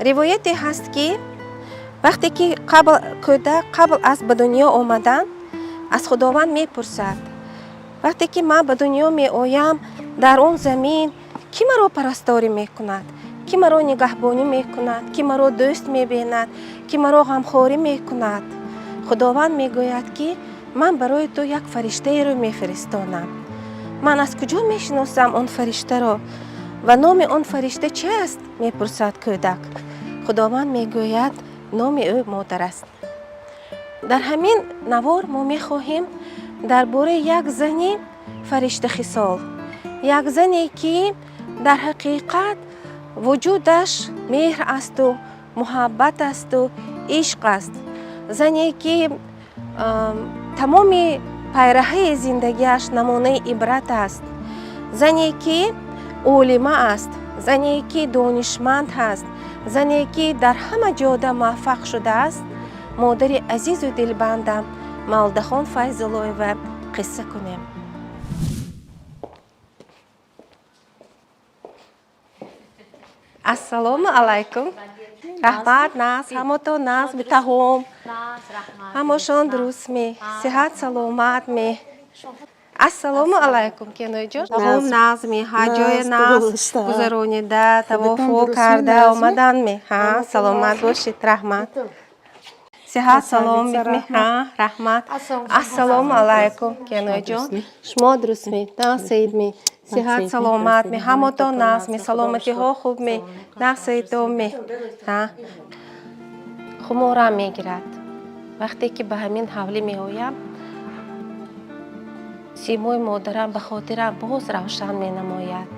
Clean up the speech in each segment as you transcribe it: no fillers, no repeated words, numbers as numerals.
Ривояте ҳаст, ки вақте ки қабл кӯдак қабл аз ба дунё омадан аз Худованд мепурсад: вақте ки ман ба дунё меоям, дар он замин кӣ маро парасторӣ мекунад, кӣ маро нигаҳбонӣ мекунад, кӣ маро дӯст мебинад, кӣ маро ғамхорӣ мекунад? Худованд мегӯяд, ки ман барои ту як фариштаеро мефиристонам. Ман аз куҷо мешиносам он фариштаро ва номи он фаришта чи аст? Мепурсад кӯдак. Худованд мегӯяд, номи ӯ модар аст. Дар ҳамин навор мо мехоҳем дар бораи як зани фариштахисол, як зане, ки дар ҳақиқат вуҷудаш меҳр асту муҳаббат асту ишқ аст, зане, ки тамоми пайраҳаи зиндагиаш намунаи ибрат аст, зане, ки олима аст, зане, ки донишманд ҳаст, зане, ки дар ҳама ҷода муваффақ шудааст, модари азизу дилбандам Мавлудахон Файзуллоева қисса кунем. Ассалому алайкум, раҳмат, нағз, ҳамото нағз, битаҳом, ҳамошон дурустме, сиҳат саломат ме? Ассалому алайкум, кеноҷон, таҳом нағзме, ҳа, ҷоя нағз гузаронида, тавофо карда омаданме? Ҳа, саломат бошед, раҳмат, сиҳат саломатме? Ҳа, раҳмат. Ассалому алайкум, кеноҷон, шумо дурустме, нағз, саидме, сиҳат саломатме, ҳамотон нағзме, саломатиҳо хубме, нағз, саиддомме? Ҳа, хуморам мегирад, вақте ки ба ҳамин ҳавлӣ меоям, симои модарам ба хотирам боз равшан менамояд.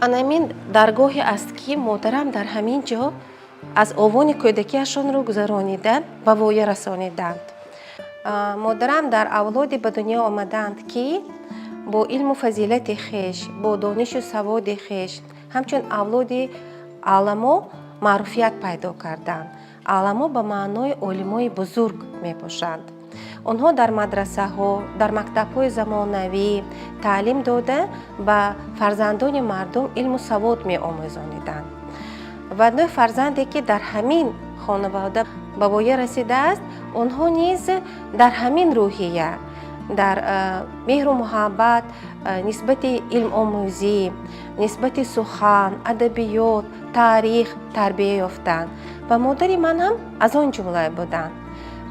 Анамин даргоҳе аст, ки модарам дар ҳамин ҷо аз овони кӯдакиашонро гузаронида, ба воя расониданд. Модарам дар авлоде ба дунё омаданд, ки бо илму фазилати хеш, бо донишу саводи хеш ҳамчун авлоди аламо маъруфият пайдо карданд. Аламо ба маънои олимои бузург мебошанд. Онҳо дар мадрасаҳо, дар мактабҳои замонавӣ таълим дода, ба фарзандони мардум илму савод меомӯзониданд ва нӯ фарзанде, ки дар ҳамин хонавода ба воя расидааст, онҳо низ дар ҳамин рӯҳия, дар меҳру муҳаббат нисбати илмомӯзӣ, нисбати сухан, адабиёт, таърих тарбия ёфтанд ва модари ман ҳам аз он ҷумла буданд.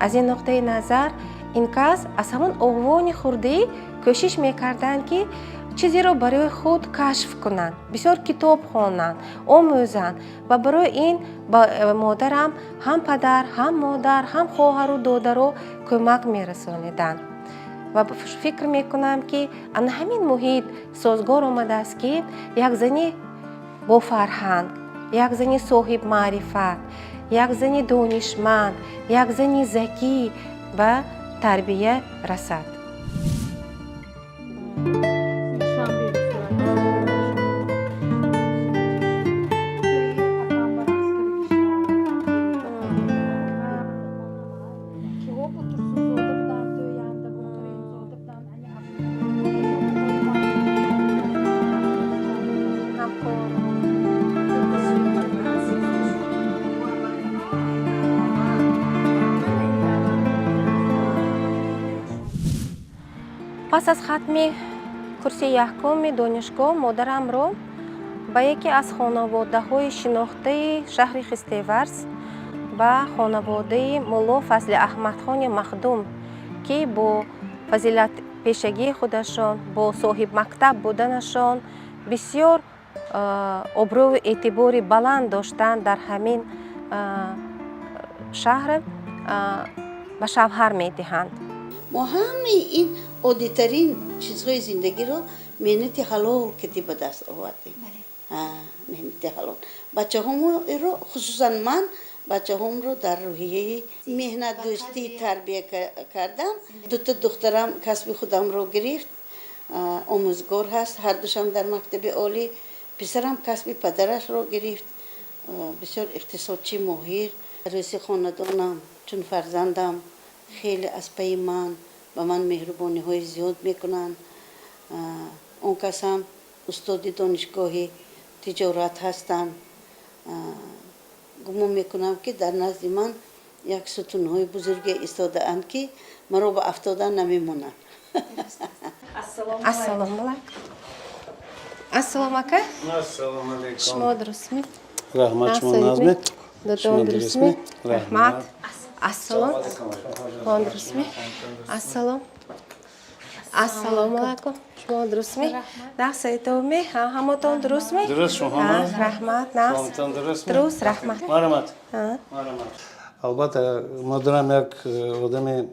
Аз ин нуқтаи назар ин кас аз ҳамон овони хурдӣ кӯшиш мекарданд, ки чизеро барои худ кашф кунанд, бисёр китоб хонанд, омӯзанд ва барои ин ба модарам ҳам падар, ҳам модар, ҳам хоҳару додаро кӯмак мерасониданд. Ва фикр мекунам, ки ана ҳамин муҳит созгор омадааст, ки як зани бофарҳанг, як зани соҳибмаърифат, як зани донишманд, як зани закӣ ба тарбия расад. Пас аз хатми курси якуми донишгоҳ модарамро ба яке аз хонаводаҳои шинохтаи шаҳри Хистеварз, ба хонаводаи мулло Фазли Аҳмадхони Махдум, ки бо фазилатпешагии худашон, бо соҳибмактаб буданашон бисёр обрӯву эътибори баланд доштанд дар ҳамин шаҳр, ба шавҳар медиҳанд. Мо ҳамаи ин оддитарин чизҳои зиндагиро меҳнати ҳалол кардӣ ба даст овардем. Меҳнати ҳалол. Бачаҳоморо, хусусан ман бачаҳомро дар рӯҳияи меҳнатдӯстӣ тарбия кардам. Дута духтарам касби худамро гирифт, омӯзгор ҳаст, ҳардушам дар мактаби олӣ. Писарам касби падарашро гирифт, бисёр иқтисодчи моҳир. Рӯзи хонадонам чун фарзандам хеле аз пайи ман ба ман меҳрубониҳои зиёд мекунанд. Он кас ҳам устоди донишгоҳи тиҷорат ҳастанд. Гумон мекунам, ки дар назди ман як сутунҳои бузурге истодаанд, ки маро ба афтодан намемонанд. Ассалому алайкум, ассалом, ака. Ассалому алайкум. Шумо дурустми? Раҳмат, шумо нағзми? Додон дурустми? Раҳмат. Ассалом, шумо дурустми? Ассалом, ассалому алайкум, шумо дурустми? Нағз, саитовми? Ҳаматон дурустми? Дуруст, шумо ҳама? Раҳмат, нағз. Саломатон дурустми? Дуруст, раҳмат. Марҳамат, марҳамат. Албатта, модарам як одами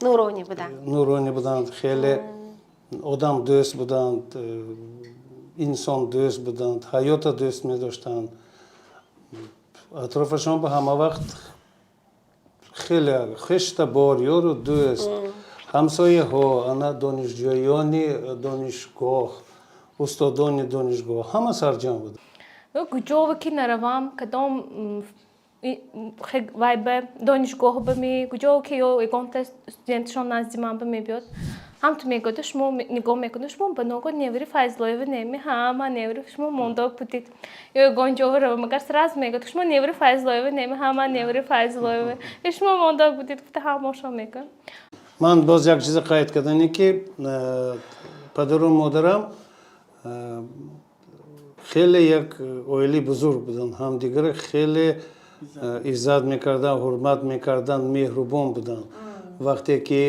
нуронӣ буданд. Нуронӣ буданд, хеле одамдӯст буданд, инсондӯст буданд, ҳаётро дӯст медоштанд. Атрофашон ба ҳама вақт хеле хештабор, ёру дӯст, ҳамсояҳо, ана донишҷӯёни донишгоҳ, устодони донишгоҳ, ҳама сарҷамъ буд. Куҷове ки наравам, кадом вай ба донишгоҳ ба ми, куҷо ки ё ягонта студентшон назди ман ба мебиёд, ҳамту мегӯяд, шумо нигоҳ мекунед, шумо ба ногоҳ невари Файзуллоева неми? Ҳа, ман невари шумо мондог будед. Ё ягон ҷо равам, агар, сразу мегӯяд, шумо невари Файзуллоева неми? Ҳа, ман невари Файзуллоева. Шумо мондог будед, гуфта ҳамошон мегӯям. Ман боз як чизе қайд кардане, ки падару модарам хеле як оилаи бузург буданд, ҳамдигарро хеле иззат мекарданд, ҳурмат мекарданд, меҳрубон буданд. Вақте ки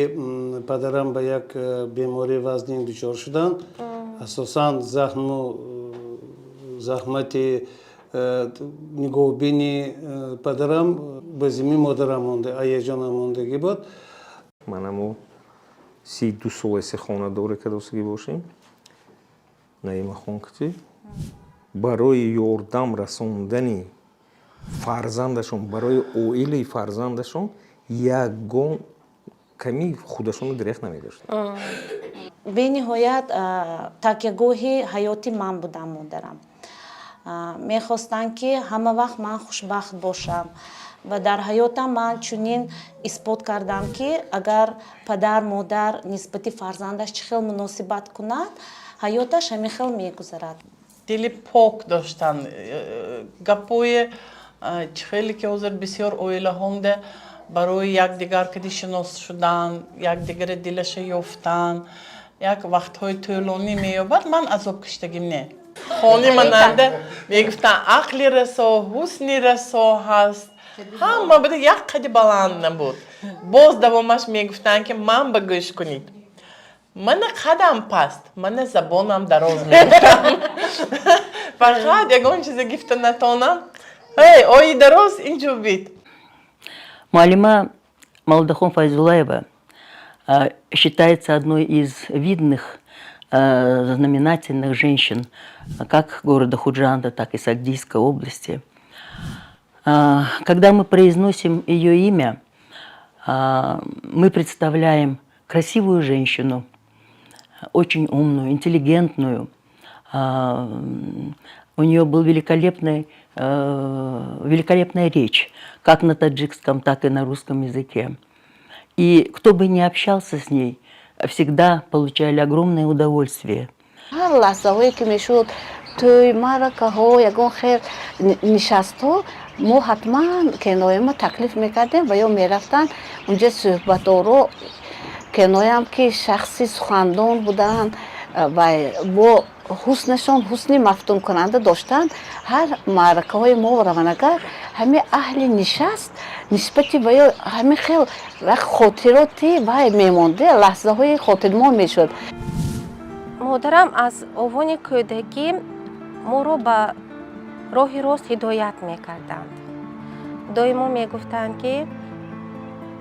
падарам ба як бемории вазнин дучор шуданд, асосан захму заҳмати нигоҳубини падарам ба зиммаи модарам монда, аяҷонам мондагӣ буд. Манамо 32 соласе хонадоре кадосагӣ бошем, Наимахон кати барои ёрдам расондани фарзандашон, барои оилаи фарзандашон ягон ками худашонро дирех намедоштанд. Бениҳоят такягоҳи ҳаёти ман будам модарам. Мехостанд, ки ҳама вақт ман хушбахт бошам, ва дар ҳаётам ман чунин исбот кардам, ки агар падар модар нисбати фарзандаш чӣ хел муносибат кунад, ҳаёташ ҳамин хел мегузарад. Дили пок доштанд. Гапҳои чӣ хеле ки ҳозир бисёр оилаҳонда барои якдигар кади шинос шудан, якдигари дилаша ёфтан як вақтҳои тӯлонӣ меёбад, ман азоб киштагим не. Хони мананда мегуфтанд, ақли расо, ҳусни расо ҳаст, ҳама буда, як қади баланд набуд. Боз давомаш мегуфтанд, ки ман ба гӯш кунед, мана қадам паст, мана забонам дароз, мегуфтам, фақат ягон чизе гифта натонам, эй ои дароз инҷо бит. Муалима Мавлудахон Файзуллаева считается одной из видных, знаменательных женщин как города Худжанда, так и Согдийской области. Когда мы произносим ее имя, мы представляем красивую женщину, очень умную, интеллигентную. У нее был великолепная речь, как на таджикском, так и на русском языке. И кто бы ни общался с ней, всегда получали огромное удовольствие. Ҳар лаҳзаҳое ки мешуд, тӯй, маъракаҳо, ягон хел нишастҳо, мо ҳатман кенояма таклиф мекардем ва ё мерафтанд унҷа суҳбатдоро. Кеноям ки шахси сухандон буданд ва бо ҳуснашон ҳусни мафтункунанда доштанд, ҳар маъракаҳои мо раванагар, ҳамин аҳли нишаст нисбати ва ё ҳамин хел як хотироти вай мемонд, лаҳзаҳои хотирмон мешуд. Модарам аз овони кӯдакӣ моро ба роҳи рост ҳидоят мекарданд. Доимо мегуфтанд, ки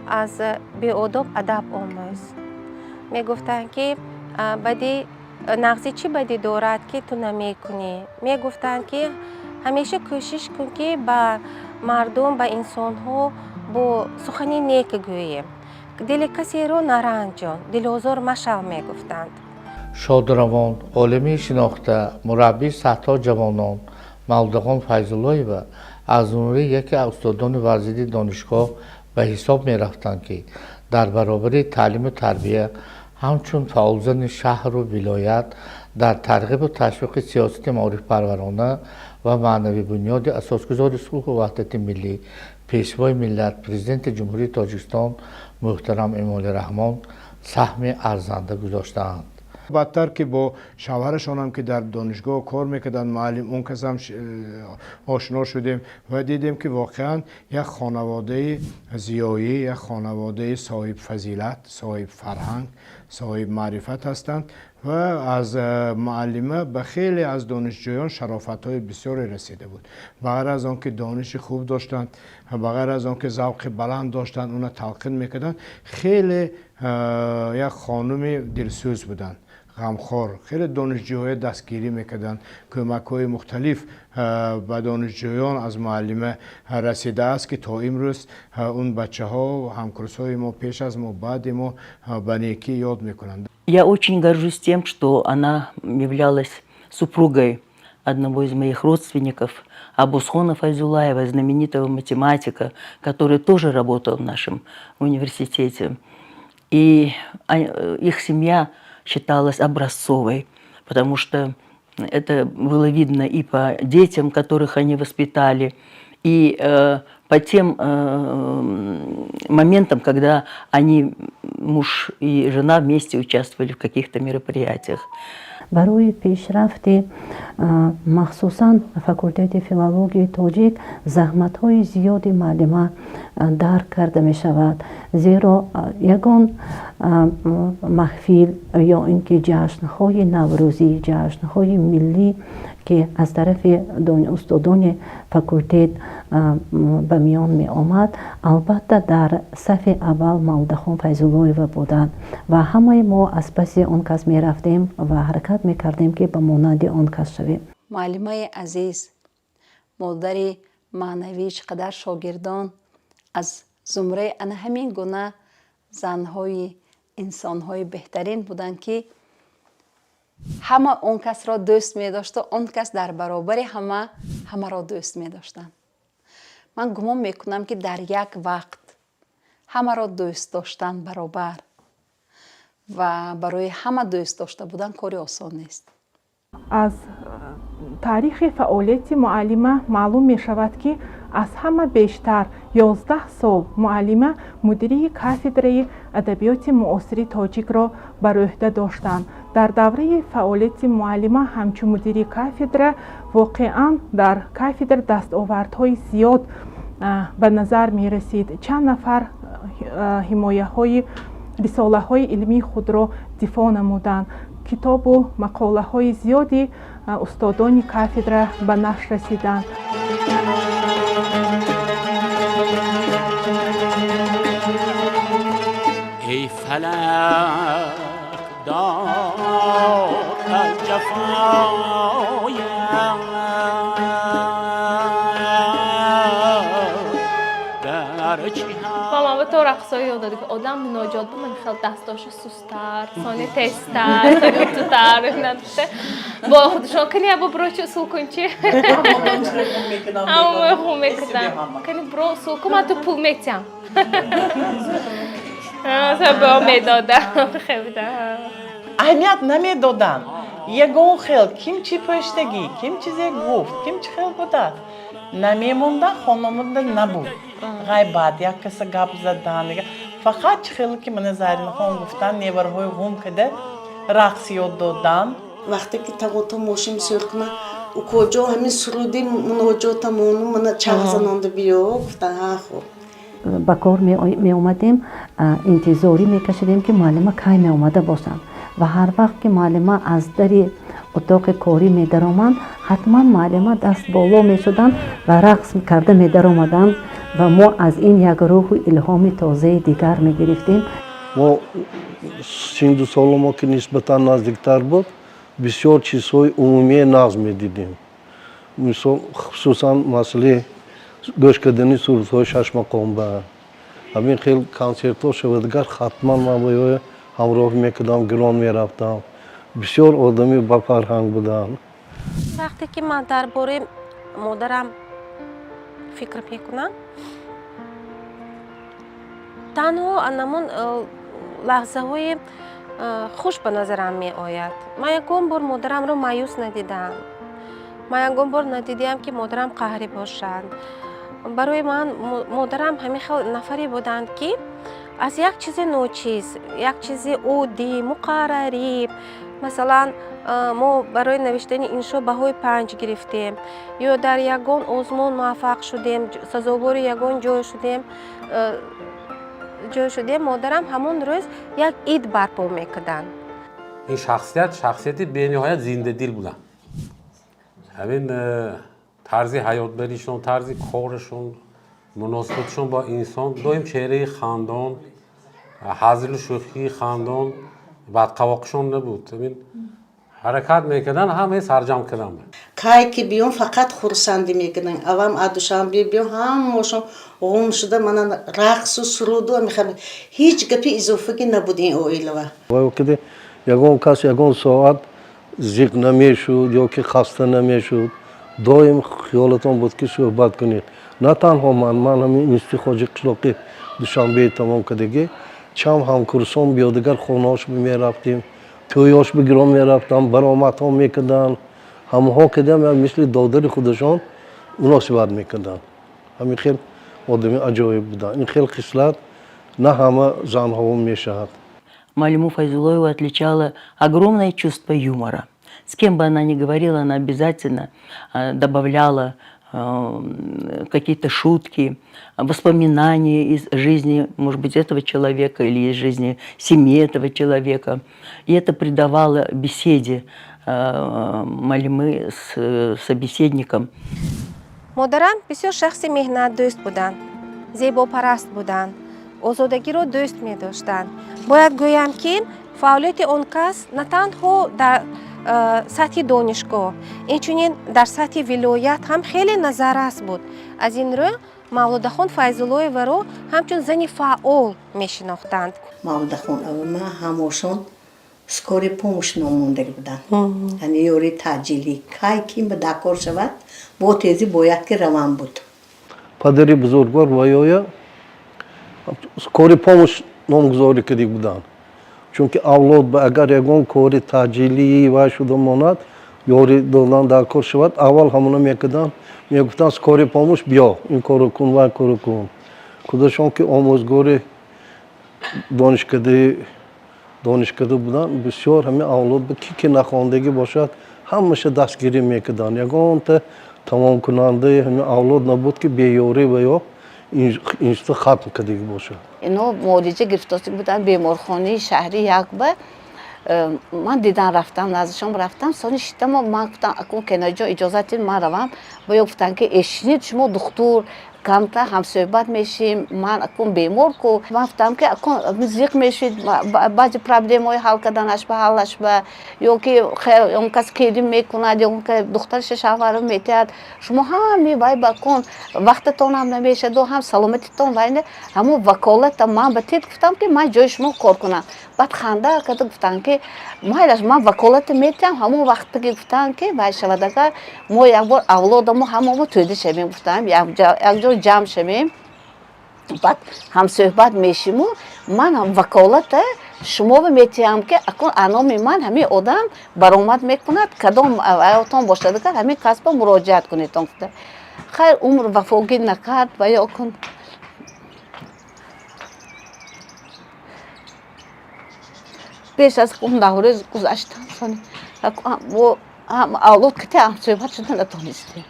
аз беодоб адаб омӯз. Мегуфтанд, ки бади нағзӣ чӣ бадӣ дорад, ки ту намекунӣ? Мегуфтанд, ки ҳамеша кӯшиш кун, ки ба мардум, ба инсонҳо бо сухани нек гӯӣ, дили касеро наранҷон, дилозор машав, мегуфтанд. Шодравон, олими шинохта, мураббии садҳо ҷавонон Мавлудахон Файзуллоева аз зумраи яке аз устодони варзидаи донишгоҳ ба ҳисоб мерафтанд, ки дар баробари таълиму тарбия ҳамчун фаъолзани шаҳру вилоят дар тарғибу ташвиқи сиёсати маорифпарварона Ва маънавӣ бунёди асосгузори сулҳу ваҳдати миллӣ, Пешвои миллат, Президенти Ҷумҳурии Тоҷикистон муҳтарам Эмомалӣ Раҳмон саҳми арзанда гузоштаанд. Баъдтар ки бо шавҳарашонам, ки дар донишгоҳ кор мекарданд, муаллим, он касам ошно шудем ва дидем, ки воқеан як хонаводаи зиёӣ, як хонаводаи соҳибфазилат, соҳибфарҳанг, соҳибмаърифат ҳастанд ва аз муаллима ба хеле аз донишҷӯён шарофатҳои бисёре расида буд. Ба ғайр аз он ки дониши хуб доштанд, ба ғайр аз он ки завқи баланд доштанд, уна талқин мекарданд, хеле як хонуми дилсӯз буданд, ғамхор. Хеле донишҷӯҳоя дастгирӣ мекарданд. Кӯмакҳои мухталиф ба донишҷӯён аз муаллима расидааст, ки то имрӯз он бачаҳо, ҳамкурсҳои мо, пеш аз мо, баъди мо ба некӣ ёд мекунанд. Я очень горжусь тем, что она являлась супругой одного из моих родственников, Абусхона Файзулаева, знаменитого математика, который тоже работал в нашем университете. И их семья считалась образцовой, потому что это было видно и по детям, которых они воспитали, и по тем моментам, когда они, муж и жена, вместе участвовали в каких-то мероприятиях. Барои пешрафти махсусан факултети филологияи тоҷик заҳматҳои зиёди муаллима дарк карда мешавад, зеро ягон маҳфил ё ин ки ҷашнҳои наврӯзӣ, ҷашнҳои миллӣ, ки аз тарафи устодони факултет ба миён меомад, албатта, дар сафи аввал Мавлудахон Файзуллоева буданд ва ҳамаи мо аз паси он кас мерафтем ва ҳаракат мекардем, ки ба монанди он кас шавем. Муаллимаи азиз, модари маънавии чӣ қадар шогирдон, аз зумраи ана ҳамин гуна занҳои инсонҳои беҳтарин буданд, ки ҳама он касро дӯст медошту он кас дар баробари ҳама ҳамаро дӯст медоштанд. Ман гумон мекунам, ки дар як вақт ҳамаро дӯст доштан баробар ва барои ҳама дӯст дошта будан кори осон нест. Аз таърихи фаъолияти муаллима маълум мешавад, ки аз ҳама бештар 11 сол муаллима мудирии кафедраи адабиёти муосири тоҷикро бар ӯҳда доштанд. Дар давраи фаъолияти муаллима ҳамчун мудири кафедра воқеан дар кафедра дастовардҳои зиёд ба назар мерасид. Чанд нафар ҳимояҳои рисолаҳои илмии худро дифоъ намуданд, китобу мақолаҳои зиёди устодони кафедра ба нашр расиданд. Эй фалак, дод аз ҷафоям дар чи Мама то рақсҳои ёд дод, ки одам муноҷот бу ман хел дастоша сустар, сони тезтар, сони тутар бо худшон кани або бро, чи усул кун, чи ҳама хун мекунам, кани бро, усул кун, ман ту пул метиҳам, бо медодам. Аҳамият намедоданд ягон хел, ким чӣ пӯштагӣ, ким чизе гуфт, ким чӣ хел будааст, намемондан, хонамонда набуд ғайбат, як каса гап задан. Фақат чӣ хеле ки мана Заринхон гуфтан, неварҳои ғум када рақс ёд додан. Вақте ки тагото мошин бисёр кунад, укоҷо, ҳамин суруди муноҷотамону мана чағ занонда биё, гуфтан. Ҳа, хуб. Ба кор меомадем, интизорӣ мекашидем, ки муаллима кай меомада бошанд, ва ҳар вақт ки муаллима аз дари утоқи корӣ медароманд, ҳатман муаллима даст боло мешуданд ва рақс карда медаромаданд ва мо аз ин як рӯҳу илҳоми тозаи дигар мегирифтем. Мо синду солу мо ки нисбатан наздиктар буд, бисёр чизҳои умумие нағз медидем. Мисол, хусусан масъалаи гӯш кардани сурудҳои шашмақомба. Ҳамин хел консертҳо шавадагар, ҳатман ман бо ё ҳамроҳ мекардам, гирон мерафтам. Бисёр одами бафарҳанг буданд. Вақте ки ман дар бораи модарам фикр мекунам, танҳо анамон лаҳзаҳои хуш ба назарам меояд. Ман ягон бор модарамро маъюс надидаам. Ман ягон бор надидаам, ки модарам қаҳрӣ бошанд. Барои ман модарам ҳамин хел нафаре буданд, ки аз як чизи ночиз, як чизи оддӣ, муқаррарӣ, масалан, мо барои навиштани иншо баҳои 5 гирифтем ё дар ягон озмун муваффақ шудем, сазовори ягон ҷой шудем, модарам ҳамон рӯз як ид барпо мекарданд. Ин шахсият шахсияти бениҳоят зиндадил буданд. Ҳамин тарзи ҳаётбаришон, тарзи корашон, муносибатшон бо инсон, доим чеҳраи хандон, ҳазлу шӯхии хандон, бадқавоқишон набуд. Ҳамин ҳаракат мекардан, ҳамаи сарҷам кардан. Кай ки биём, фақат хурсандӣ мекунанд. Авам аз Душанбе биём, ҳамашон ғум шуда, мана рақсу суруду мехаб. Ҳеҷ гапи изофагӣ набуд ин оилава. Вақте ягон кас ягон соат зиқ намешуд ё ки хаста намешуд, доим хиёлатон буд, ки суҳбат кунед. На танҳо ман ҳамин институти Хоҷи Қишлоқи Душанбеи тамом кардагӣ, чанд ҳамкурсон биёдигар хонаҳош мерафтем, тӯёш бигирон мерафтам, баромадҳо мекарданд. Ҳамаҳо кардам, як мисли додари худашон муносибат мекарданд. Ҳамин хел одами аҷоиб буданд. Ин хел хислат на ҳама занҳо мешавад. Муаллиму Файзуллоеву отличало огромное чувство юмора. С кем бы она ни говорила, она обязательно добавляла какие-то шутки, воспоминания из жизни, может быть, этого человека или из жизни семьи этого человека. И это придавало беседе муаллимы с собеседником. Модарам бисёр шахси меҳнатдӯст буданд, зебопараст буданд, озодагиро дӯст медоштанд. Бояд гӯям, ки фаъолияти он кас на танҳо дар сатҳи донишгоҳ, инчунин дар сатҳи вилоят ҳам хеле назаррас буд. Аз ин рӯ Мавлудахон Файзуллоеваро ҳамчун зани фаъол мешинохтанд. Мавлудахон ама ҳамошон скорый помощь ном мондагӣ буданд, яъне ёрии таъҷилӣ. Кай ки ба дакор шавад, бо тезӣ бояд ки раван буд. Падари бузургвор ваёя скорый помощь номгузорӣ кардик буданд, чунки авлод ба агар ягон кори таъҷилии вай шуда монад, ёрӣ додан дар кор шавад, аввал ҳамона мекарданд, мегуфтанд: «Скорый помощь, биё, ин корро кун, вай корро кун». Худашон ки омӯзгори донишкада буданд, бисёр ҳамин авлод ба ки нахондагӣ бошад, ҳамаша дастгирӣ мекарданд. Ягонта тамомкунандаи ҳамин авлод набуд, ки беёрӣ ва ё институт хатм кардагӣ бошад. Ино муолиҷа гирифтосӣ буданд беморхонаи шаҳри якба. Ман дидан рафтам, наздишон рафтам, сони шидамо ман гуфтам: «Акун, кенаҷон, иҷозат дид, ман равам». Ба ё гуфтанд, ки эшинед, шумо духтур, камтар ҳамсӯҳбат мешим, ман акун бемор ку. Ман гуфтам, ки акун зиқ мешид, баъзе проблемаҳои ҳал карданаш ба ҳаллаш ба ё ки он кас келин мекунад, ё духтараша шавҳаро метиҳад, шумо ҳами вай ба кун вақтатонам намешаду ҳам саломатитон вай не. Ҳамун ваколата ман ба тид, гуфтам, ки ман ҷои шумо кор кунам. Баъд ханда карда гуфтанд, ки майлаш, ман ваколата метиҳам. Ҳамон вақте ки гуфтанд, ки вай шавад, агар мо якбор авлодамо ҳамамо тӯйда шавем, гуфтам, якҷо ҷамъ шавем, баъд ҳамсӯҳбат мешиму ман ваколата шуморо метиҳам, ки акун аноми ман ҳамин одам баромад мекунад, кадом аётон бошад, агар ҳамин касба муроҷиат кунедон, гуфта. Хайр, умр вафогӣ накард ва ё кун. Пеш аз Наврӯз гузаштан, сони мо ҳам авлод кати ҳамсӯҳбат шуда натонистем.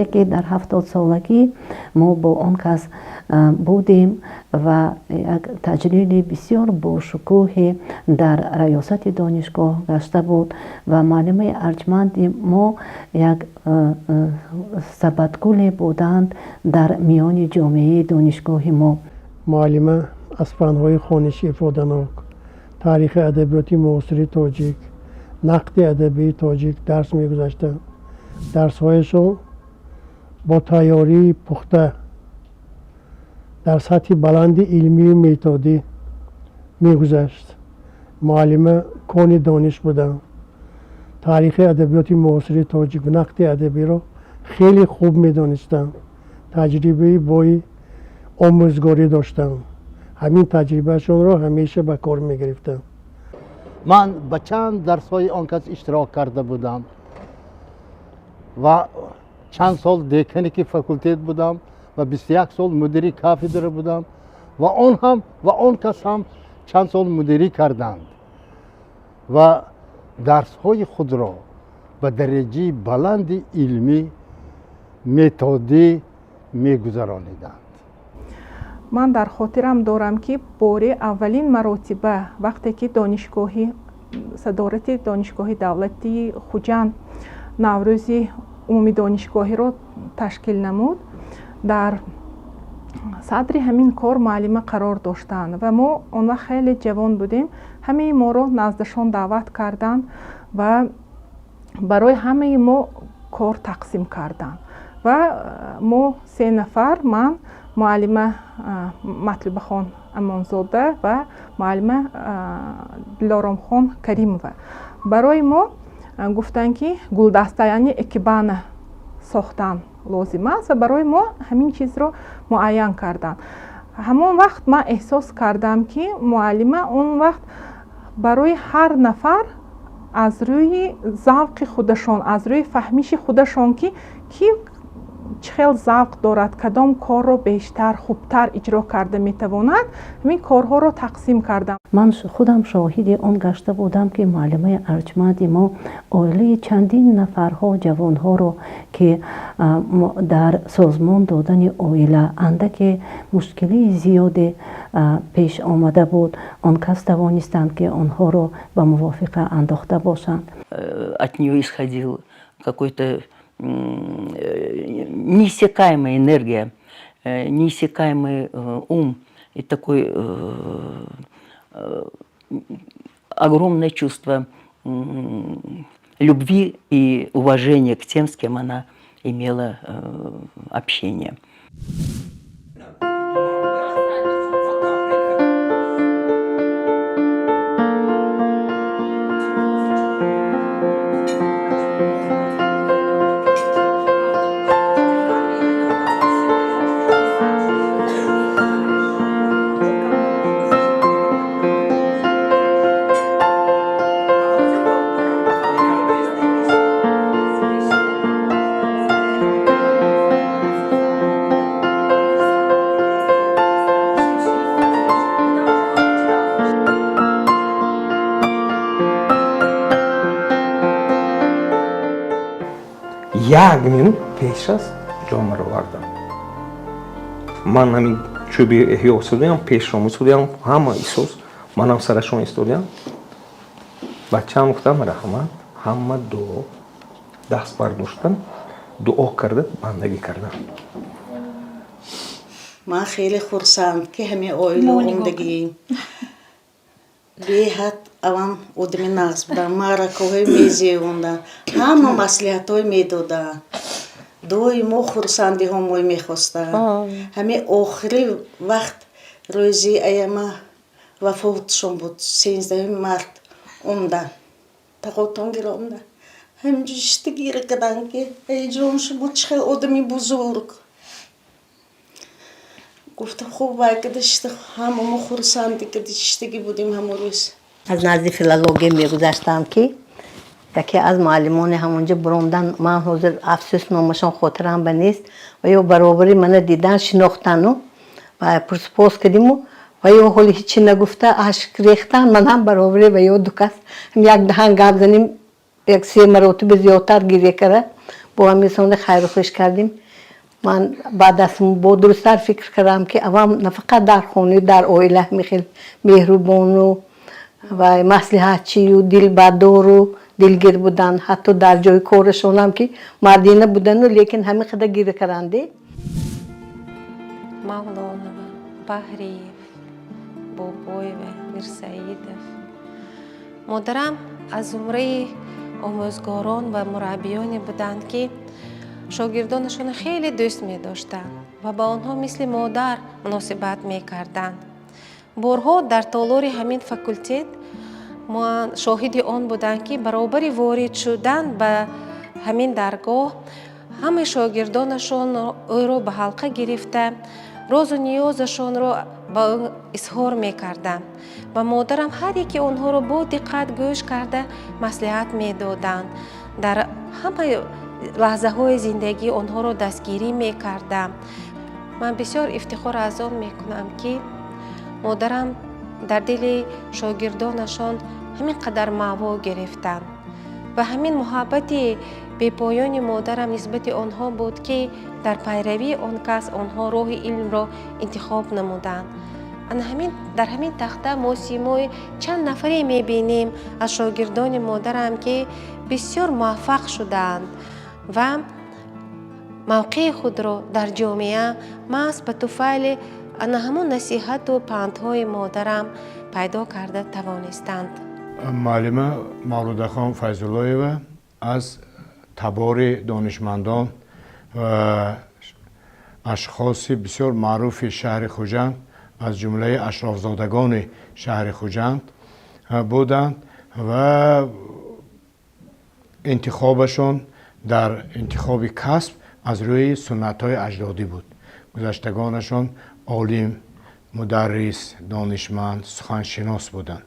Вақте ки дар 70-солагӣ мо бо он кас будем ва як таҷлили бисёр бошукӯҳе дар раёсати донишгоҳ гашта буд ва муаллимаи арҷманди мо як сабадгуле буданд дар миёни ҷомеаи донишгоҳи мо. Муаллима аз фанҳои хониши ифоданок, таърихи адабиёти муосири тоҷик, нақди адабии тоҷик дарс мегузаштанд. Дарсҳояшон бо тайёрии пухта дар сатҳи баланди илмию методӣ мегузашт. Муаллима кони дониш буданд. Таърихи адабиёти муосири тоҷик, нақди адабиро хеле хуб медонистанд. Таҷрибаи бои омӯзгорӣ доштанд. Ҳамин таҷрибаашонро ҳамеша ба кор мегирифтанд. Ман ба чанд дарсҳои он кас иштирок карда будам ва чанд сол деканики факултет будам ва 21 сол мудири кафедра будам ва он ҳам ва он кас ҳам чанд сол мудирӣ карданд ва дарсҳои худро ба дараҷаи баланди илмӣ, методӣ мегузарониданд. Ман дар хотирам дорам, ки бори аввалин маротиба, вақте ки донишгоҳи садорати Донишгоҳи давлатии Хуҷанд Наврӯзи умумидонишгоҳиро ташкил намуд, дар садри ҳамин кор муаллима қарор доштанд ва мо он вақт хеле ҷавон будем. Ҳамаи моро наздашон даъват карданд ва барои ҳамаи мо кор тақсим карданд ва мо се нафар, ман, муаллима Матлубахон Амонзода ва муаллима Дилоромхон Каримова, барои мо гуфтанд, ки гулдаста, яъне икебана сохтан лозим аст ва барои мо ҳамин чизро муайян карданд. Ҳамон вақт ман эҳсос кардам, ки муаллима он вақт барои ҳар нафар аз рӯи завқи худашон, аз рӯи фаҳмиши худашон, ки ки чӣ хел завқ дорад, кадом корро бештар, хубтар иҷро карда метавонад, ҳамин корҳоро тақсим кардам. Ман худам шоҳиди он гашта будам, ки муаллимаи арҷманди мо оилаи чандин нафарҳо, ҷавонҳоро, ки дар созмон додани оила андаке мушкилии зиёде пеш омада буд, он кас тавонистанд, ки онҳоро ба мувофиқа андохта бошанд. От нее исходил какой-то неиссякаемая энергия, неиссякаемый ум и такой огромное чувство любви и уважения к тем, с кем она имела общение. Як минут пеш аз ҷомаро овардам, ман ҳамин чӯби эҳё истодиам, пешро истодиам, ҳама исос, манам сарашон истодиам. Бачаам гуфтам: «Раҳмат». Ҳама дуо, даст бардоштан, дуо карда, бандагӣ кардан. Ман хеле хурсанд, ки ҳамин оила омдагием. Беҳад авам одами нағз будам, маъракаҳои мезевондан, ҳама маслиҳатҳое медоданд, доимо хурсандиҳо мои мехостанд. Ҳамин охири вақт, рӯзи аяма вафотшон буд, 13-уми март, омдан, тақотон гира омдан, ҳаминҷо шишта гира карданд, ки: «Эй ҷон, шумо чӣ хел одами бузург!» Гуфта, хуб вай када шишта, ҳама мо хурсандӣ када шиштагӣ будем ҳамон рӯз. Аз назди филология мегузаштам, ки яке аз муаллимони ҳамонҷо буромдан. Ман ҳозир, афсӯс, номашон хотирам ба нест ва ё баробари мана дидан, шинохтану ва пурсупос кардиму ва ё ҳоли ҳичи нагуфта, ашк рехтан. Манам баробари ва ё ду кас як даҳан гап занем, як се маротиба зиёдтар гиря кара. Бо ҳамин хайру хуш кардем. Ман баъд аз бо дурусттар фикр кардам, ки аввал нафақат дар хона, дар оила ҳамин хел меҳрубону ва маслиҳатчию дилбардору дилгир буданд, ҳатто дар ҷои корашонам, ки мардина будану, лекин ҳамин қадар гир карданде. Мавлонова, Баҳриев, Бобоева, Мирсаидов. Модарам аз зумраи омӯзгорон ва мураббиёне буданд, ки шогирдонашонро хеле дӯст медоштанд ва ба онҳо мисли модар муносибат мекарданд. Борҳо дар толори ҳамин факултет ман шоҳиди он будам, ки баробари ворид шудан ба ҳамин даргоҳ ҳамаи шогирдонашон ӯро ба ҳалқа гирифта, розу ниёзашонро ба ӯ изҳор мекарданд ва модарам ҳар яки онҳоро бо диққат гӯш карда, маслиҳат медоданд, дар ҳамаи лаҳзаҳои зиндагӣ онҳоро дастгирӣ мекардам. Ман бисёр ифтихор аз он мекунам, ки модарам дар дили шогирдонашон ҳамин қадар маъво гирифтанд ва ҳамин муҳаббати бепоёни модарам нисбати онҳо буд, ки дар пайравии он кас онҳо роҳи илмро интихоб намуданд. Ана ҳамин дар ҳамин тахта мо симои чанд нафаре мебинем аз шогирдони модарам, ки бисёр муваффақ шудаанд ва мавқеи худро дар ҷомеа маҳз ба туфайли ана ҳамон насиҳату пандҳои модарам пайдо карда тавонистанд. Муаллима Мавлудахон Файзуллоева аз табори донишмандон ва ашхоси бисёр маъруфи шаҳри Хуҷанд, аз ҷумлаи ашрофзодагони шаҳри Хуҷанд буданд ва интихобашон дар интихоби касб аз рӯи суннатҳои аҷдодӣ буд. Гузаштагонашон олим, мударрис, донишманд, суханшинос буданд.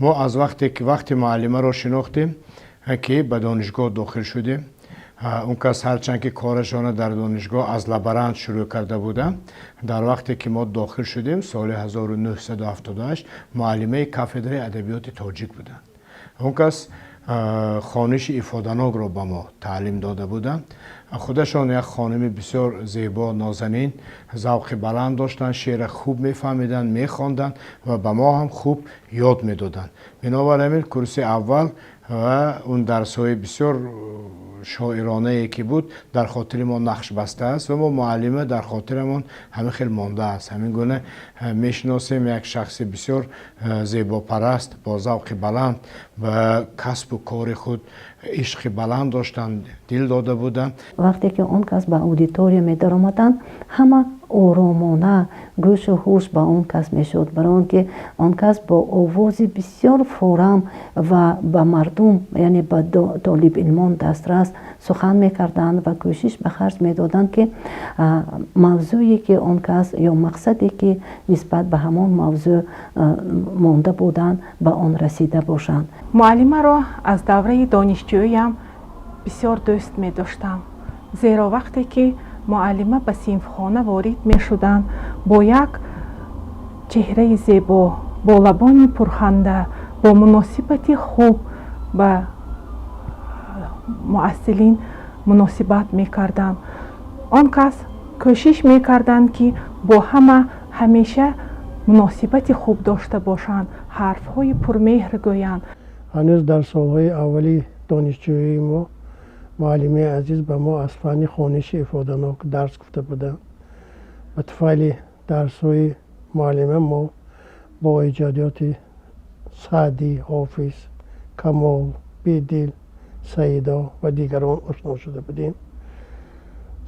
Мо аз вақте ки вақти муаллимаро шинохтем, ки ба донишгоҳ дохил шудем, он кас ҳарчанд ки корашона дар донишгоҳ аз лаборант шурӯъ карда буданд, дар вақте ки мо дохил шудем, соли 1978, муаллимаи кафедраи адабиёти тоҷик буданд. Он кас хониши ифоданокро ба мо таълим дода буданд. Худашон як хоними бисёр зебо, нозанин, завқи баланд доштанд, шеъра хуб мефаҳмиданд, мехонданд ва ба мо ҳам хуб ёд медоданд. Бинобар ҳамин курси аввал ва он дарсҳои бисёр шоиронае ки буд, дар хотири мо нақш бастааст ва мо муаллима дар хотирамон ҳамин хел мондааст. Ҳамин гуна мешиносем, як шахси бисёр зебопараст, бо завқи баланд, ба касбу кори худ ишқи баланд доштанд, дил дода буданд. Вақте ки он кас ба аудитория медаромаданд, ҳама оромона гӯшу ҳуш ба он кас мешуд, барои он ки он кас бо овози бисёр форам ва ба мардум, яъне ба толибилмон дастрас сухан мекарданд ва кӯшиш ба харҷ медоданд, ки мавзӯе ки он кас ё мақсаде ки нисбат ба ҳамон мавзӯъ монда буданд, ба он расида бошанд. Муаллимаро аз давраи донишҷӯиям бисёр дӯст медоштам, зеро вақте ки муаллима ба синфхона ворид мешуданд, бо як чеҳраи зебо, бо лабони пурханда, бо муносибати хуб ба муҳассилин муносибат мекарданд. Он кас кӯшиш мекарданд, ки бо ҳама ҳамеша муносибати хуб дошта бошанд, ҳарфҳои пурмеҳр гӯянд. Ҳанӯз дар солҳои аввали донишҷӯии мо муаллимаи азиз ба мо аз фанни хониши ифоданок дарс гуфта буданд. Ба туфайли дарсҳои муаллима мо бо эҷодиёти Саъдӣ, Ҳофиз, Камол, Бедил, Саидо ва дигарон ошно шуда будем.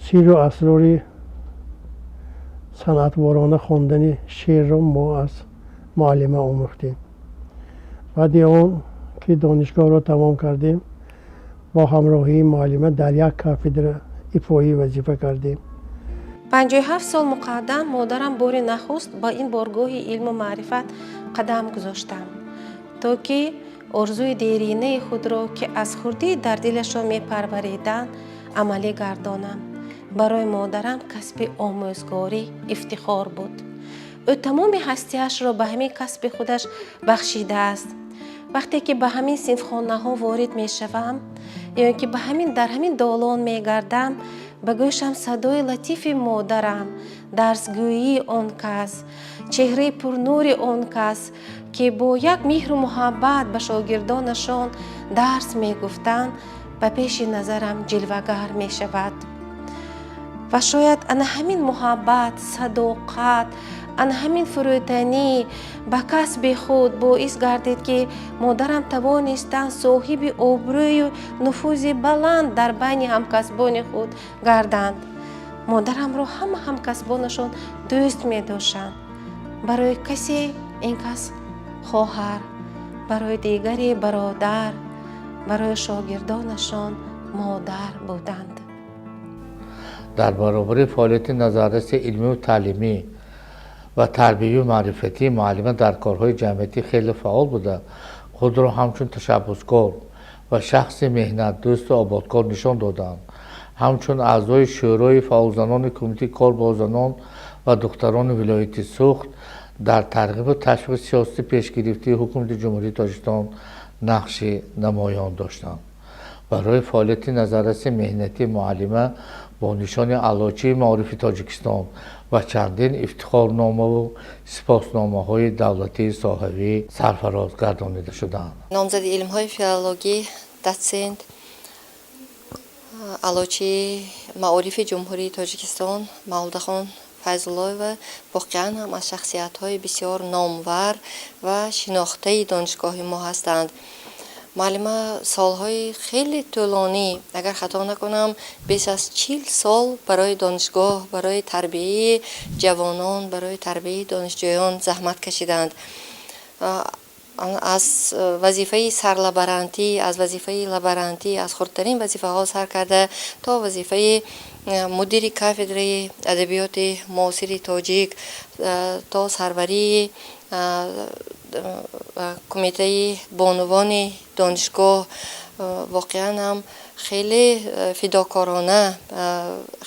Сирру асрори санъатворона хондани шеърро мо аз муаллима омӯхтем. Баъди он ки донишгоҳро тамом кардем, бо ҳамроҳии муаллима дар як кафедра ифои вазифа кардем. 57 сол муқаддам модарам бори нахуст ба ин боргоҳи илму маърифат қадам гузоштанд, то ки орзуи деринаи худро, ки аз хурдӣ дар дилашон мепарвариданд, амалӣ гардонам. Барои модарам касби омӯзгорӣ ифтихор буд. Ӯ тамоми ҳастиашро ба ҳамин касби худаш бахшидааст. Вақте ки ба ҳамин синфхонаҳо ворид мешавам, Ё ин ки ба ҳамин дар ҳамин долон мегардам, ба гӯшам садои латифи модарам, дарсгӯии он кас, чеҳраи пурнури он кас, ки бо як меҳру муҳаббат ба шогирдонашон дарс мегуфтанд, ба пеши назарам ҷилвагар мешавад. Ва шояд ана ҳамин муҳаббат, садоқат, ана ҳамин фурӯтанӣ ба касби худ боис гардид, ки модарам тавонистанд соҳиби обрӯю нуфузи баланд дар байни ҳамкасбони худ гарданд. Модарамро ҳама ҳамкасбонашон дӯст медоштанд. Барои касе ин кас хоҳар, барои дигаре бародар, барои шогирдонашон модар буданд. Дар баробари фаъолияти назарраси илмию таълимӣ ва тарбиявию маърифатӣ, муаллима дар корҳои ҷамъиятӣ хеле фаъол буда, худро ҳамчун ташаббускор ва шахси меҳнатдӯсту ободкор нишон доданд. Ҳамчун аъзои Шӯрои фаъолзанони Кумитаи кор бо занон ва духтарони вилояти Суғд дар тарғибу ташвиқи сиёсати пешгирифтаи Ҳукумати Ҷумҳурии Тоҷикистон нақши намоён доштанд. Барои фаъолияти назарраси меҳнатӣ муаллима бо нишони Аълочии маорифи Тоҷикистон ва чандин ифтихорномаву сипосномаҳои давлатии соҳавӣ сарфароз гардонида шуданд. Номзади илмҳои филологӣ, дотсент, Аълочии маорифи Ҷумҳурии Тоҷикистон Мавлудахон Файзуллоева воқеан ҳам аз шахсиятҳои бисёр номвар ва шинохтаи донишгоҳи мо ҳастанд. Муаллима солҳои хеле тӯлонӣ, агар хато накунам, беш аз 40 сол барои донишгоҳ, барои тарбияи ҷавонон, барои тарбияи донишҷӯён заҳмат кашиданд. Аз вазифаи сарлаборантӣ, аз вазифаи лаборантӣ, аз хурдтарин вазифаҳо сар карда то вазифаи мудири кафедраи адабиёти муосири тоҷик, то сарварии кумитаи бонувони донишгоҳ, воқеан ҳам хеле фидокорона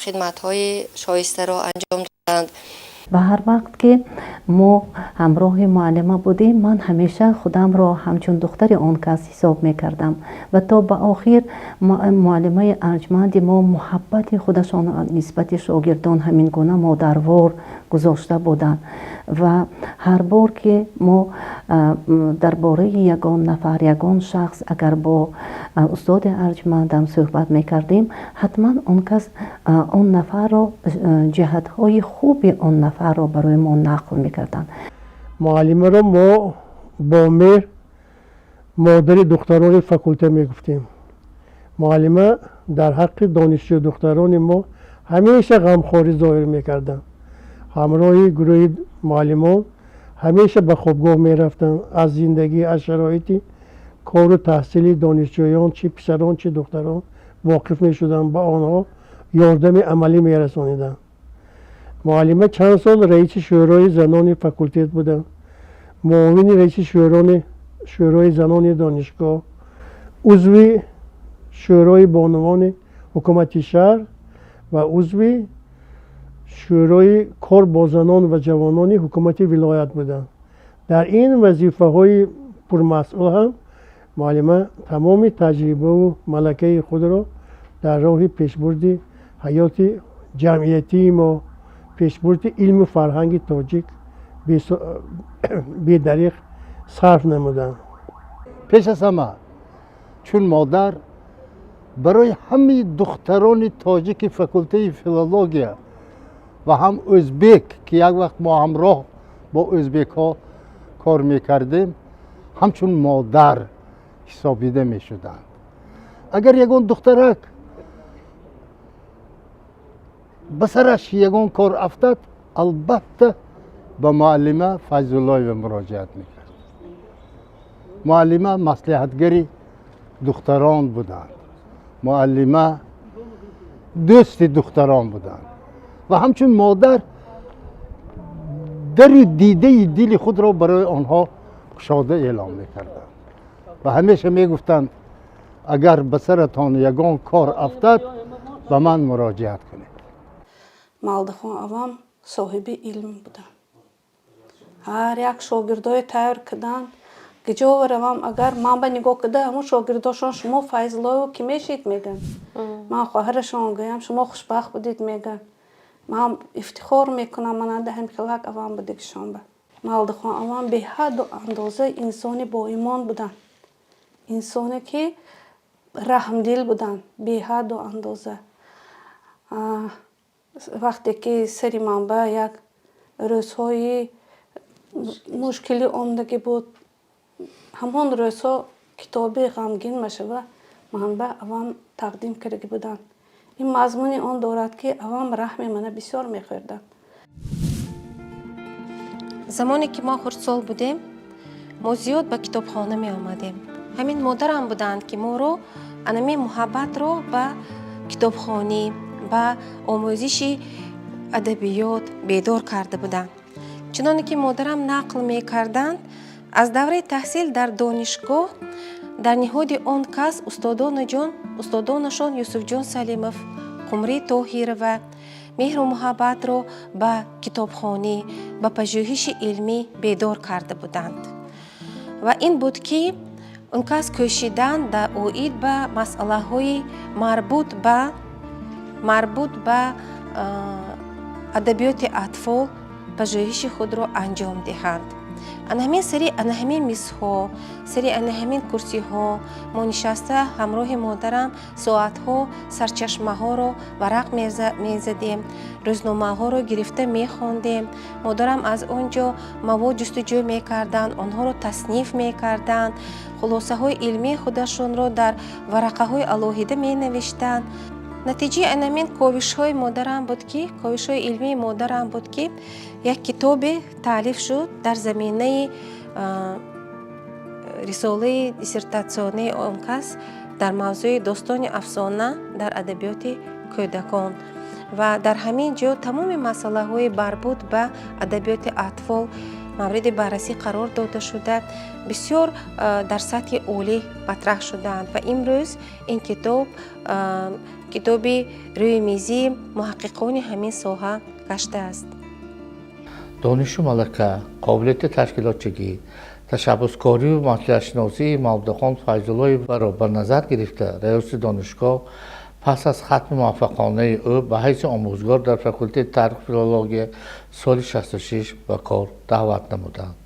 хидматҳои шоистаро анҷом доданд. Ва ҳар вақт ки мо ҳамроҳи муаллима будем, ман ҳамеша худамро ҳамчун духтари он кас ҳисоб мекардам. Ва то ба охир муаллимаи арҷманди мо муҳаббати худашон нисбати шогирдон ҳамин гуна модарвор гузошта буданд. Ва ҳар бор ки мо дар бораи ягон нафар, ягон шахс агар бо устоди арҷмандам суҳбат мекардем, ҳатман он кас он нафарро, ҷиҳатҳои хуби он нафарро барои мо нақл мекарданд. Муаллимаро мо бо меҳр модари духтарони факултет мегуфтем. Муаллима дар ҳаққи донишҷӯ духтарони мо ҳамеша ғамхорӣ зоҳир мекарданд. Ҳамроҳи гурӯҳи муаллимон ҳамеша ба хобгоҳ мерафтанд, аз зиндагӣ, аз шароити кору таҳсили донишҷӯён, чи писарон, чи духтарон, воқиф мешуданд, ба онҳо ёрдами амалӣ мерасониданд. Муаллима чанд сол раиси шӯрои занони факултет буданд, муовини раиси шӯрои занони донишгоҳ, узви шӯрои бонувони ҳукумати шаҳр ва узви шӯрои кор бо занон ва ҷавонони ҳукумати вилоят буданд. Дар ин вазифаҳои пурмасъул ҳам муаллима тамоми таҷрибаву малакаи худро дар роҳи пешбурди ҳаёти ҷамъиятии мо, пешбурди илму фарҳанги тоҷик бедариқ сарф намуданд. Пеш аз ҳама, чун модар барои ҳамаи духтарони тоҷики факултаи филология ва ҳам ӯзбек, ки як вақт мо ҳамроҳ бо ӯзбекҳо кор мекардем, ҳамчун модар ҳисобида мешуданд. Агар ягон духтарак ба сараш ягон кор афтад, албатта ба муаллима Файзуллоева муроҷиат мекард. Муаллима маслиҳатгари духтарон буданд, муаллима дӯсти духтарон буданд ва ҳамчун модар дару дидаи дили худро барои онҳо кушода эълом мекарданд ва ҳамеша мегуфтанд: агар ба саратон ягон кор афтад, ба ман муроҷиат кунед. Малдахон авам соҳиби илм буданд. Ҳар як шогирдое тайёр карданд. Киҷо равам, агар ман ба нигоҳ куда, ҳамун шогирдошон: «Шумо Файзуллоево ки мешид?» мегӯянд. Ман хоҳарашон гӯям: «Шумо хушбахт будед», мегӯянд. Ман ифтихор мекунам, мананда ҳамхелак авам будагишон ба. Мавлудахон авам беҳадду андоза инсони боимон буданд, инсоне ки раҳмдил буданд беҳадду андоза. Вақте ки сари ман ба як рӯзҳои мушкилӣ омадагӣ буд, ҳамон рӯзҳо китоби «Ғамгин машава» ман ба авам тақдим кардагӣ буданд. Ин мазмуни он дорад, ки авам раҳми мана бисёр мехӯрданд. Замоне ки мо хурдсол будем, мо зиёд ба китобхона меомадем. Ҳамин модарам буданд, ки моро анамин муҳаббатро ба китобхонӣ, ба омӯзиши адабиёт бедор карда буданд. Чуноне ки модарам нақл мекарданд, аз давраи таҳсил дар донишгоҳ дар ниҳоди он кас устодонашон Юсуфҷон Салимов, Қумрӣ Тоҳирова меҳру муҳаббатро ба китобхонӣ, ба пажӯҳиши илмӣ бедор карда буданд. Ва ин буд, ки он кас кӯшиданд дар оид ба масъалаҳои марбут ба адабиёти атфол пажӯҳиши худро анҷом диҳанд. Ана ҳамин сари ана ҳамин мизҳо, сари ана ҳамин курсиҳо мо нишаста ҳамроҳи модарам соатҳо сарчашмаҳоро варақ мезадем, рӯзномаҳоро гирифта мехондем. Модарам аз он ҷо мавод ҷустуҷӯ мекарданд, онҳоро тасниф мекарданд, хулосаҳои илмии худашонро дар варақаҳои алоҳида менавиштанд. Натиҷаи анамин ковишҳои модарам буд, ки ковишҳои илмии модарам буд, ки як китобе таълиф шуд дар заминаи рисолаи диссертатсионии он кас дар мавзӯи достони афсона дар адабиёти кӯдакон. Ва дар ҳамин ҷо тамоми масъалаҳои марбут ба адабиёти атфол мавриди баррасӣ қарор дода шуда, бисёр дар сатҳи олӣ матраҳ шудаанд. Ва имрӯз ин китоб китоби рӯи мизии муҳаққиқони ҳамин соҳа гаштааст. Донишу малака, қобилияти ташкилотчигӣ, ташаббускорию маслиҳатшиносии Мавлудахон Файзуллоеваро ба назар гирифта, раёсати донишгоҳ пас аз хатми муваффақонаи ӯ ба ҳайси омӯзгор дар факултети таъриху филология соли 66 ба кор даъват намуданд.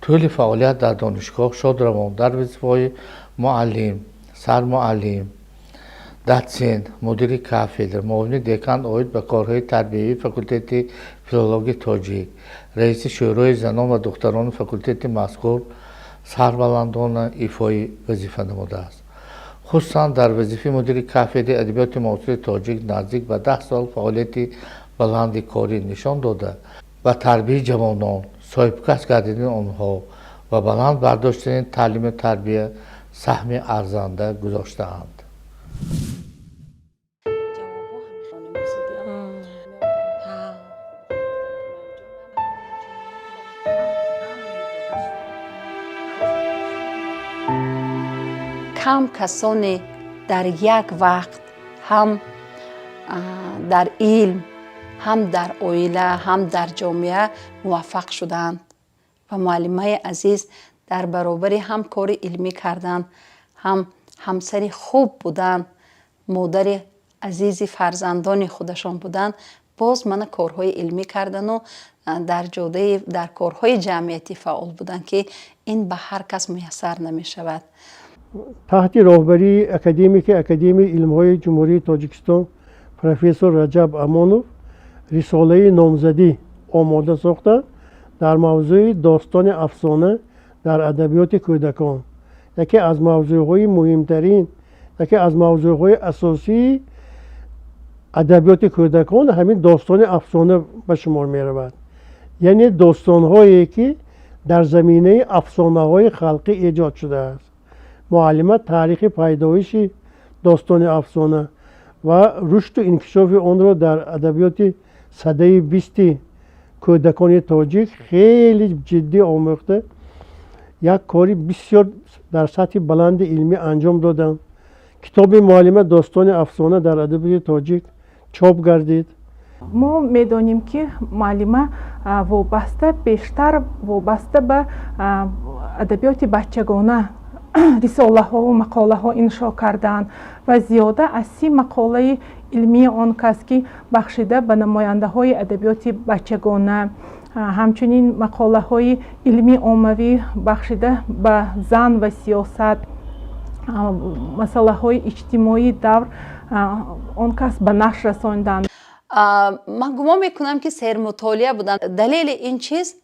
Тӯли фаъолият дар донишгоҳ шодравон дар вазифаҳои муаллим, сармуаллим, дотсент, мудири кафедра, муовини декан оид ба корҳои тарбиявии факултети филологияи тоҷик, раиси шӯрои занон ва духтарони факултети мазкур сарбаландона ифои вазифа намудааст. Хусусан дар вазифаи мудири кафедраи адабиёти муосири тоҷик наздик ба 10 сол фаъолияти баланди корӣ нишон дода, ба тарбияи ҷавонон, соҳибкасб гардидани онҳо ва баланд бардоштани таълиму тарбия саҳми арзанда гузоштаанд. Кам касоне дар як вақт ҳам дар илм, ҳам дар оила, ҳам дар ҷомеа муваффақ шудаанд. Ва муаллимаи азиз дар баробари ҳам кори илмӣ кардан, ҳам ҳамсари хуб будан, модари азизи фарзандони худашон будан, боз мана корҳои илмӣ кардану дар ҷодаи дар корҳои ҷамъиятӣ фаъол буданд, ки ин ба ҳар кас муяссар намешавад. Таҳти роҳбарии академики Академияи илмҳои Ҷумҳурии Тоҷикистон профессор Раҷаб Амонов рисолаи номзадӣ омода сохта дар мавзӯи достони афсона дар адабиёти кӯдакон, яке аз мавзӯъҳои муҳимтарин, яке аз мавзӯъҳои асосии адабиёти кӯдакон ҳамин достони афсона ба шумор меравад, яъне достонҳое, ки дар заминаи афсонаҳои халқӣ эҷод шудааст. Муаллима таърихи пайдоиши достони афсона ва рушду инкишофи онро дар адабиёти садаи бисти кӯдакони тоҷик хеле ҷиддӣ омӯхта, як кори бисёр дар сатҳи баланди илмӣ анҷом доданд. Китоби муаллима «Достони афсона дар адабиёти тоҷик» чоп гардид. Мо медонем, ки муаллима Вобаста, бештар вобаста ба адабиёти бачагона рисолаҳову мақолаҳо иншо карданд ва зиёда аз 30 мақолаи илмии он кас, ки бахшида ба намояндаҳои адабиёти бачагона, ҳамчунин мақолаҳои илмии оммавӣ бахшида ба зан ва сиёсат, масъалаҳои иҷтимоии давр он кас ба нашр расонданд. Ман гумон мекунам, ки сермутолиа буданд. Далели ин чиз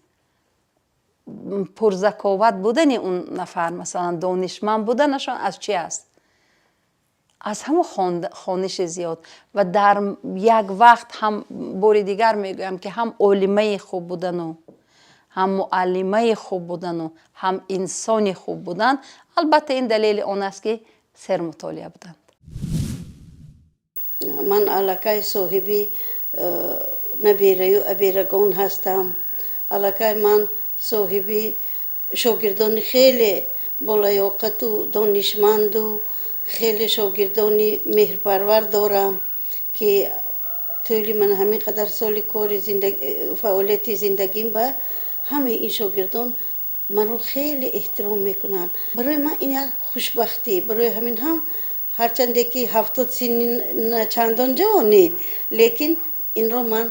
пурзаковат будани он нафар, масалан, донишманд буданашон аз чи аст? Аз ҳамон хониши зиёд. Ва дар як вақт ҳам, бори дигар мегӯям, ки ҳам олимаи хуб будану, ҳам муаллимаи хуб будану, ҳам инсони хуб будан, албатта, ин далели он аст, ки сермутолиа буданд. Ман аллакай соҳиби набераю аберагон ҳастам. Аллакай ман соҳиби шогирдони хеле болаёқату донишманду хеле шогирдони меҳрпарвар дорам, ки тӯли ман ҳамин қадар соли кори, фаъолияти зиндагим ба ҳамаи ин шогирдон маро хеле эҳтиром мекунанд. Барои ман ин як хушбахтӣ. Барои ҳамин ҳам, ҳарчанде ки 70 синни чандон ҷавонӣ, лекин инро ман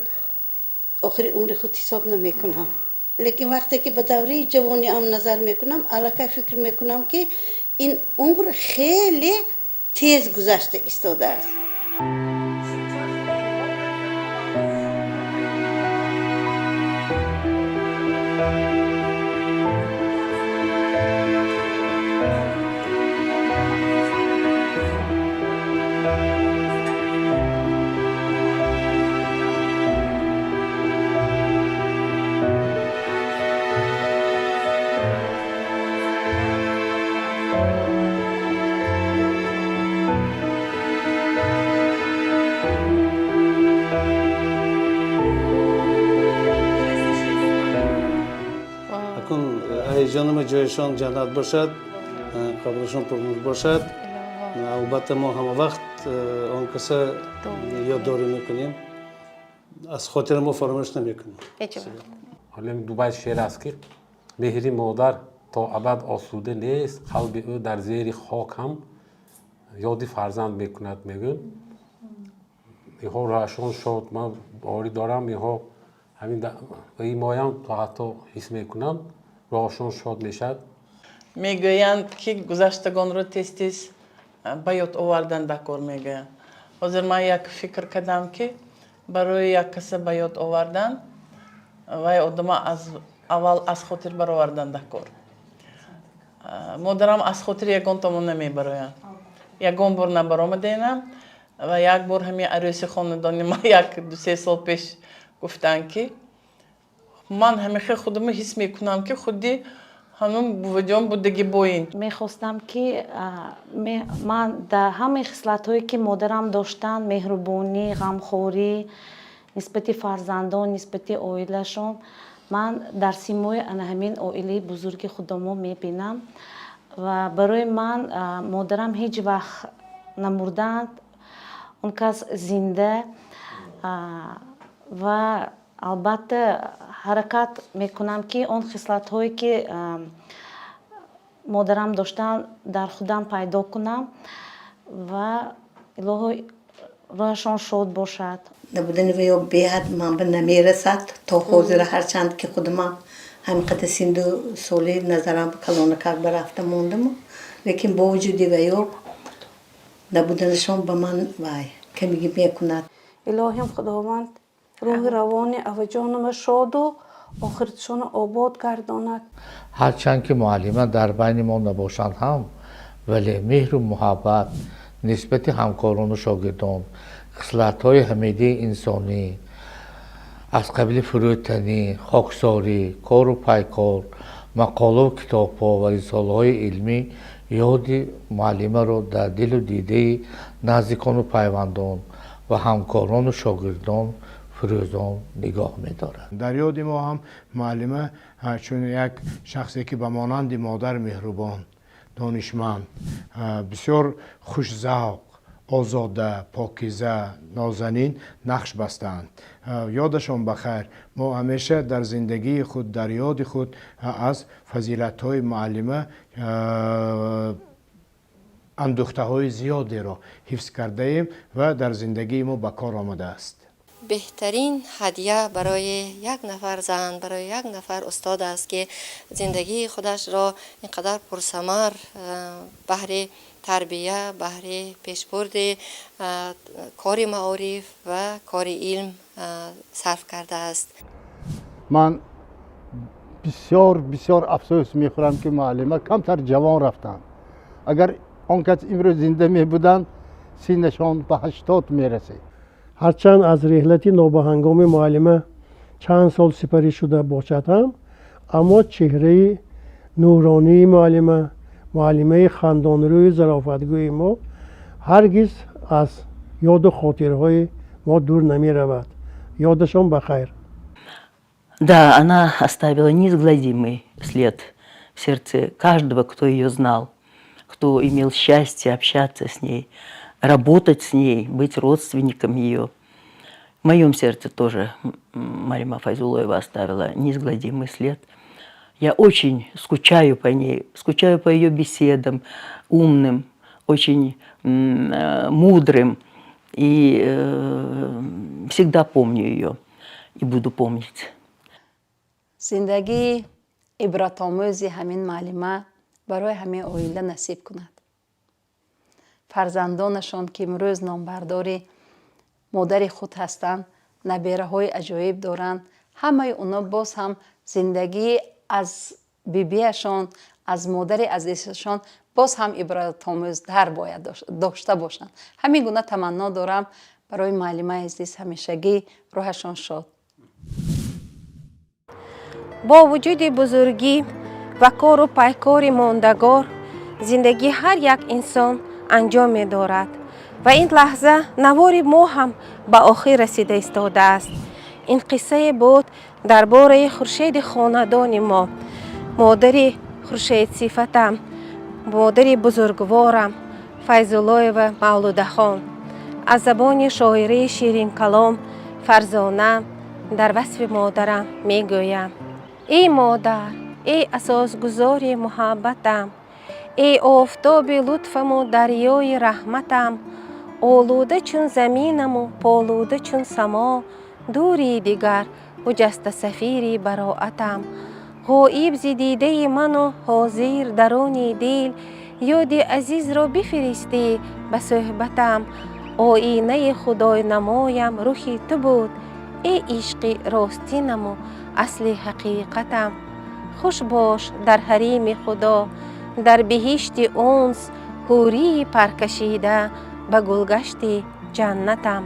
охири умри худ ҳисоб намекунам. Лекин вақте ки ба давраи ҷавониам назар мекунам, аллакай фикр мекунам, ки ин умр хеле тез гузашта истодааст. Ҷонама, ҷояшон ҷаннат бошад, қабрашон пурнур бошад. Албатта, мо ҳама вақт он каса ёддорӣ мекунем, аз хотира мо фаромӯш намекунем. Ҳоло ду байт шеър аст, ки меҳри модар то абад осуда нест, қалби ӯ дар зери хок ҳам ёди фарзанд мекунад, мегӯянд. Инҳо роҳашон шод, ман боварӣ дорам, инҳо ҳамин моям то ҳатто ҳис мекунанд, роҳашон шод мешавад. Мегӯянд, ки гузаштагонро тез тез ба ёд овардан дакор, мегӯянд. Ҳозир ман як фикр кардам, ки барои як каса ба ёд овардан вай одама аз аввал аз хотир баровардан дакор. Модарам аз хотири ягон томон намебароянд, ягон бор набаромаденам. Ва як бор ҳамин арӯси хонадони ман як 2-3 сол пеш гуфтанд, ки ман ҳамихел худамро ҳис мекунам, ки худи ҳамун буваҷон будагӣ боин. Мехостам, ки ман дар ҳамаи хислатҳое, ки модарам доштанд, меҳрубонӣ, ғамхорӣ нисбати фарзандон, нисбати оилашон, ман дар симои ана ҳамин оилаи бузурги худомо мебинам. Ва барои ман модарам ҳеҷ вақт намурдаанд, он кас зинда. Ва албатта ҳаракат мекунам, ки он хислатҳое, ки модарам доштанд, дар худам пайдо кунам. Ва илоҳо, роҳашон шод бошад. Набудани ваё беҳад манба намерасад то ҳозира, ҳарчанд ки худамам ҳамин қадар синду соли назарам калонакак ба рафта мондаму, лекин бо вуҷуди ваё набуданашон ба ман вай камигӣ мекунад. Илоҳим Худованд рӯҳи равони аваҷонама шоду охиратшонро обод гардонад. Ҳарчанд ки муаллима дар байни мо набошанд ҳам, вале меҳру муҳаббат нисбати ҳамкорону шогирдон, хислатҳои ҳамидии инсонӣ аз қабили фурӯтанӣ, хоксорӣ, кору пайкор, мақолаву китобҳо ва рисолаҳои илмӣ ёди муаллимаро дар дилу дидаи наздикону пайвандон ва ҳамкорону шогирдон фурӯзон нигоҳ медорад. Дар ёди мо ҳам муаллима чун як шахсе, ки ба монанди модар меҳрубон, донишманд, бисёр хушзавқ, Озода, покиза, нозанин нақш бастаанд. Ёдашон ба хайр. Мо ҳамеша дар зиндагии худ, дар ёди худ аз фазилатҳои муаллима андӯхтаҳои зиёдеро ҳифз кардаем ва дар зиндагии мо ба кор омадааст. Беҳтарин ҳадя барои як нафар зан, барои як нафар устод аст, ки зиндагии худашро ин қадар пурсамар баҳри тарбия, баҳри пешбурди кори маориф ва кори илм сарф кардааст. Ман бисёр бисёр афсӯс мехӯрам, ки муаллима камтар ҷавон рафтанд. Агар он кас имрӯз зинда мебуданд, синнашон ба 80 мерасид. Ҳарчанд аз реҳлати нобаҳангоми муаллима чанд сол сипарӣ шуда бошад ҳам, аммо чеҳраи нуронии муаллима, муаллимаи хандонрӯи зарофатгӯи мо ҳаргиз аз ёду хотирҳои мо дур намеравад. Ёдашон ба хайр. Да, она оставила неизгладимый след в сердце каждого, кто ее знал, кто имел счастье общаться с ней, работать с ней, быть родственником ее. В моем сердце тоже Муалима Файзуллоева оставила неизгладимый след. Я очень скучаю по ней, скучаю по ее беседам, умным, очень мудрым. И всегда помню ее и буду помнить. Зиндагии ибратомӯзи ҳамин муаллима барои ҳамин оила насиб кунад. Фарзандонашон, ки имрӯз номбардори модари худ ҳастанд, набераҳои аҷоиб доранд, ҳамаи онҳо боз ҳам зиндагии аз бибиашон, аз модари азизашон боз ҳам ибратомӯзтар бояд дошта бошанд. Ҳамин гуна таманно дорам барои муаллимаи азиз. Ҳамешагӣ рӯҳашон шод. Бо вуҷуди бузургӣ ва кору пайкори мондагор, зиндагии ҳар як инсон анҷом медорад ва ин лаҳза навори мо ҳам ба охир расида истодааст. Ин қиссае буд дар бораи хуршеди хонадони мо, модари хуршедсифатам, модари бузургворам Файзуллоева Мавлудахон, аз забони шоираи ширинкалом Фарзона дар васфи модарам мегӯям: эй модар, эй асосгузори муҳаббатам, эй офтоби лутфаму дарёи раҳматам, олуда чун заминаму полуда чун само, дури дигар ҳуҷаста сафири бароатам, ғоиб зи дидаи ману ҳозир даруни дил, ёди азизро бифиристӣ ба суҳбатам. Оинаи худойнамоям рухи ту буд, эй ишқи ростинаму асли ҳақиқатам. Хуш бош дар ҳарими Худо, дар биҳишти унс, ҳурии паркашида ба гулгашти ҷаннатам.